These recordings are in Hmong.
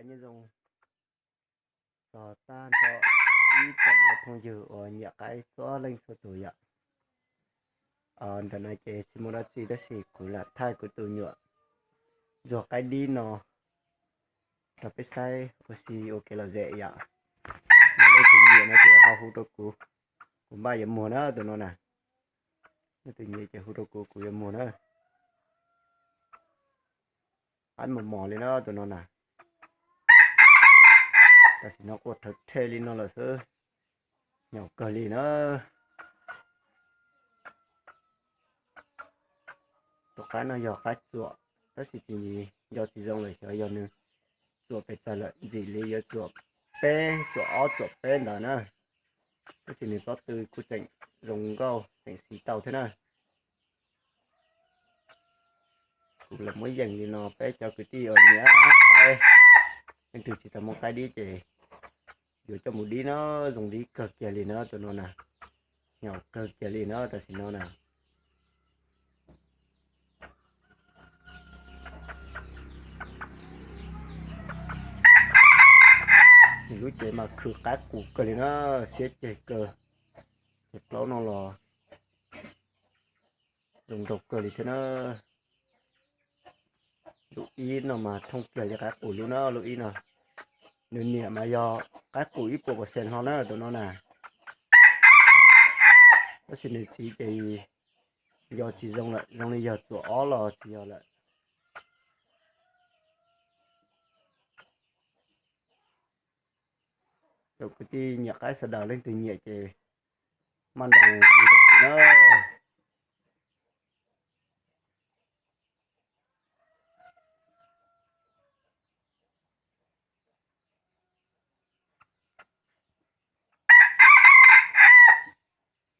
Nyob zoo txog tag nrho ib tsoom phooj ywg uas nyiam qaib txhua leej txhua tus yom. Ntawm no ces tsis muaj dab tsi tab sis kuv lam thaij kuv tus nyuam ntxuag qaib dib no rau peb saib ua si ua kev lom zem yom. Yog leej twg nyiam no ces ho hu rau kuv, kuv npaj yuav muag na tus no na. Leej twg nyiam ces hu rau kuv, kuv yuav muag na. Qaib mos mos li na tus no na. Tam sim no quaj rhawv rhe li no lawm xwb, nyaum kawg li na. Tus qaib no yog qaib txuam, tab sis tsis nco tsis zoo lawm xyov yog nws txuam pes tsawg lawm, ntxim li yuav txuam peb, txuam ob txuam peb ntawd na. Tab sis nws tsob tw kuj tseem zoo nkauj tseem siv tau thiab na. Kuv lam muab yees li no peb cov kwv tij uas nyiam qaib, leej twg tsis tau muaj qaib dib ces yuav coj mus dib na, zoo dib kawg kiag li na tus no na. Nyaum kawg kiag li na tam sim no na. Nws lub cev mas khwv qab qus kawg li na, siab ceg kawg. Ces plaub no los zoo nraug kawg li thiab na. Lub ib no mas thooj kiag li qab qus lub na, lub ib no. Nws niam mas yog qab qus ib puas percent hlo na tus no na. Tab sis nws txiv ces yog tsis zoo lawm, zoo li yog txuam ob los tsis yog lawm. Tsoom kwv tij nyiam qaib sawv daws leej twg nyiam ces maj nroos hu rau kuv na.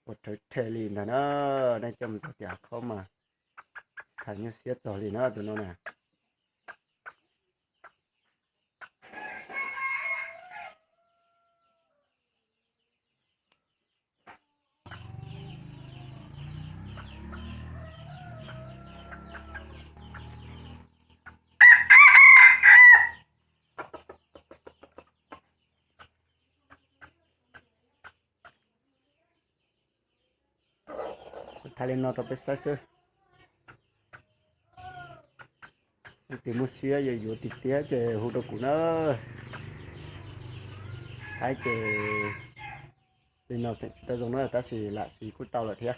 Ua rhawv rhe li ntag na, nej coj mus txog tias khaub mas tham nyuaj siab txog li na tus no na. Thaij li no rau peb saib xwb. Leej twg muaj siab yuav yuav tiag tiag ces hu rau kuv na. Qaib ces li no tseem tsis tau zoo na tab sis lam siv kuj tau lawm thiab.